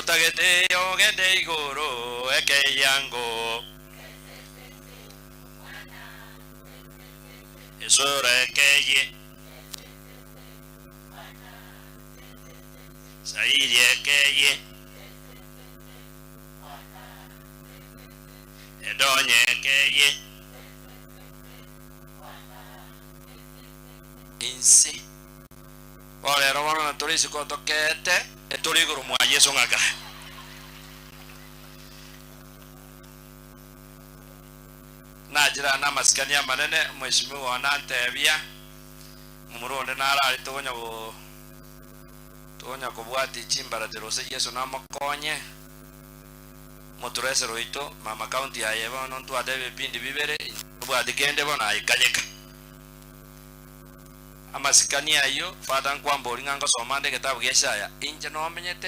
Gotagete ogende igoro ekeyango. Esura ekeyie. Sairi ekeyie. Edonye ekeyie. Inse. Bono rero bono na tore isiko tokeete, etore igoro mwa Yeso ng'aka. Nachire aa namasikani amanene, omweshimiwa one antebia, momura onde naro aria tokonya go tokonya kobwatia chimbaratero gose Yeso namokonye, moturesere oito, mama county aye bono ntwate ebipindi bibere, inche tobwati kende bono aye kanyeka. Amasikani ayio, Father nkwamboria ng'a ngosoma nde egetabu gia Isaya, inche nomenyete.